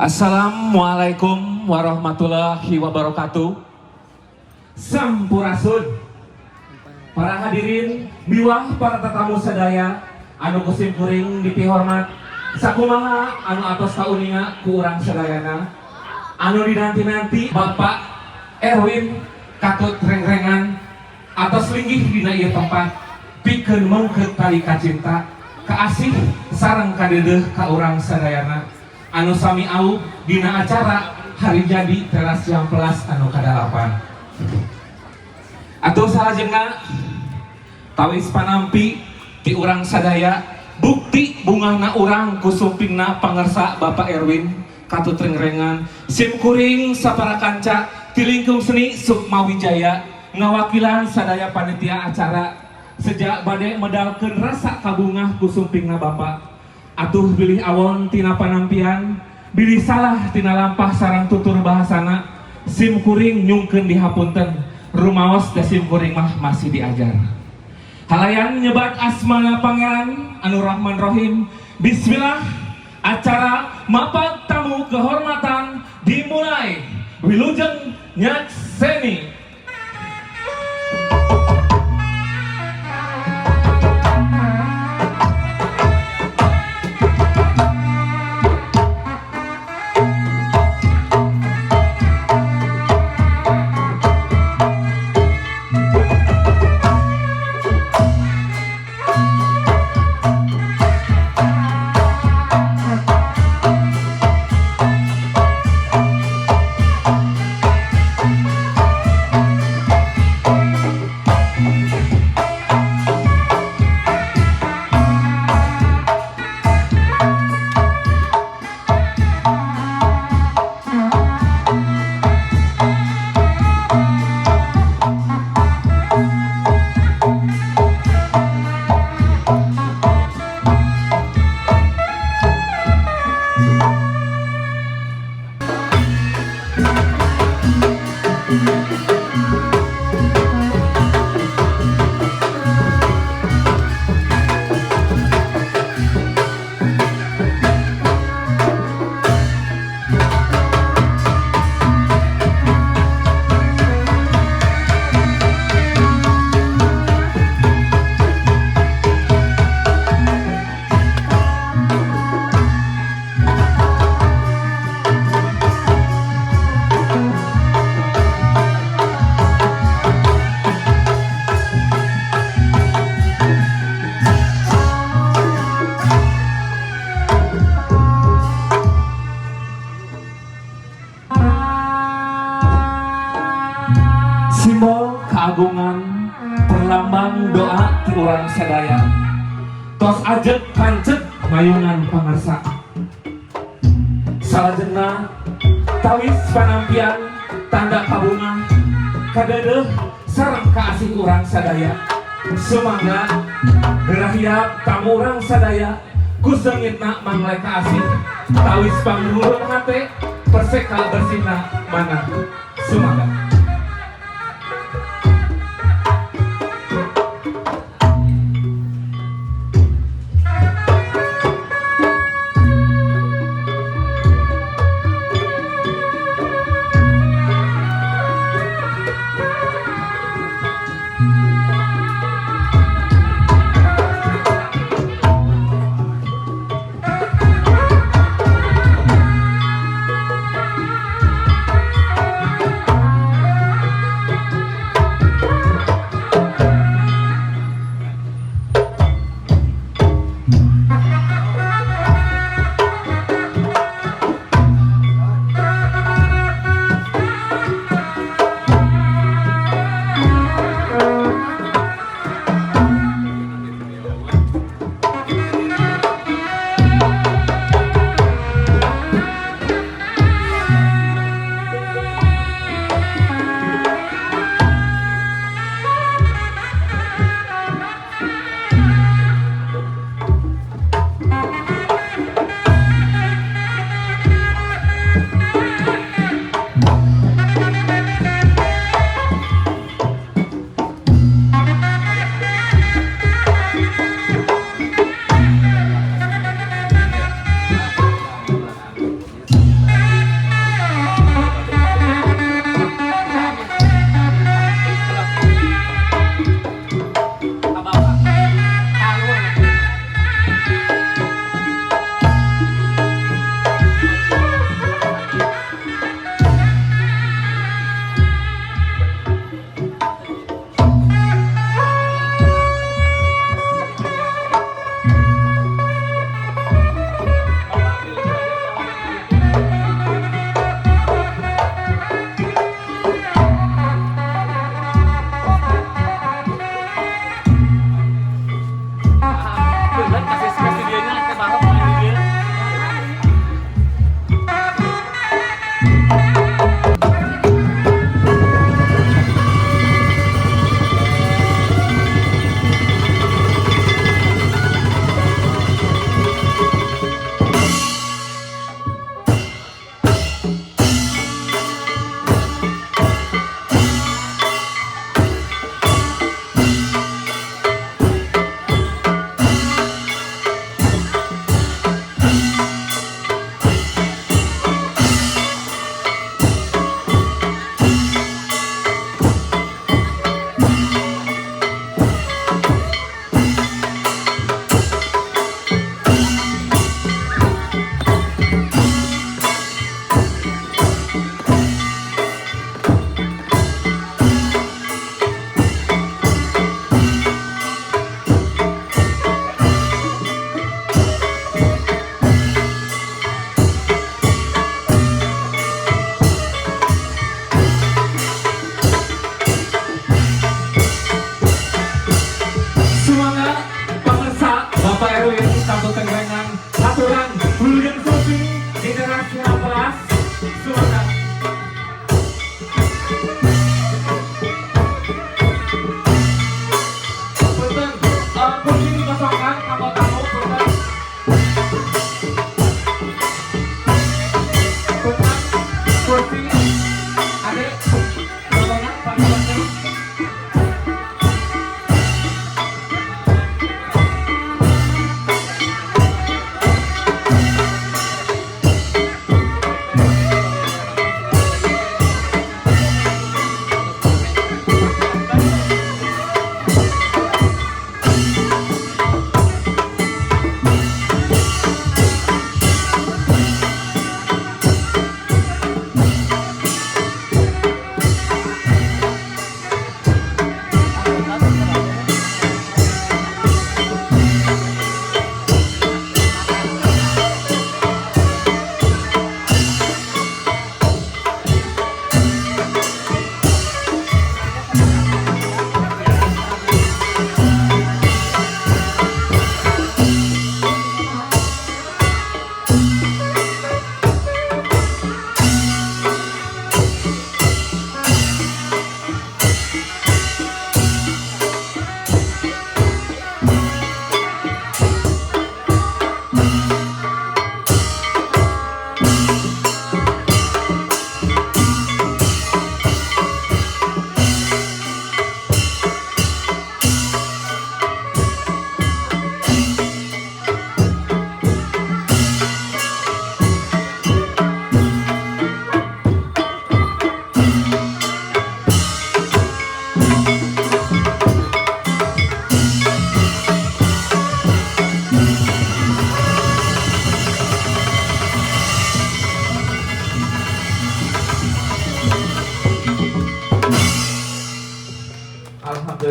Assalamualaikum warahmatullahi wabarakatuh. Sampurasun. Para hadirin, miwah para tetamu sadaya anu ku sim kuring dipihormat. Sakumaha anu atos kauninga ku urang sadayana, anu dinanti-nanti, Bapak Erwin Katut Rengrengan atos linggih dina ieu tempat pikeun meungkeut tali kacinta, kaasih sareng kadeudeuh ka urang sadayana anu sami aub dina acara hari jadi Teras Cihampelas anu kadalapan. Atuh salajengna, tawis panampi ti urang sadaya, bukti bungahna urang ku sumpingna pangersa Bapak Erwin Katut Rengrengan, sim kuring sapara kanca ti lingkung seni Sukma Wijaya ngawakilan sadaya panitia acara seja bade medalkeun rasa kabungah ku sumpingna Bapak. Atuh bilih awon tina panampian, bilih salah tina lampah sareng tutur bahasana, sim kuring nyungkeun dihapunten, rumaos da sim kuring mah masih diajar. Halayan nyebat asmana Pangeran anu Rahman Rohim. Bismillah, acara mapag tamu kehormatan dimulai. Wilujeng nyakseni. Simbol keagungan, perlambang doa ti urang sadaya, tos ajeg pancet mayungan pangersa. Salajengna, tawis panampian tanda kabungah, kadeudeuh sareng kaasih urang sadaya, sumangga gerah tamu urang sadaya ku seungitna mangle kaasih, tawis pangluhur hate, perseka bersihna manah. Sumangga.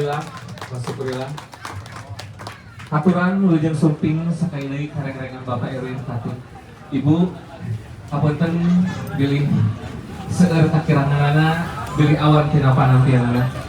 Alhamdulillah, wa syukurillah. Aturan wilujeng sumping sakali deui ka rengrengan Bapak Erwin Katun. Ibu, hapunten bilih seueur kakiranganana, bilih awan tina panampianana.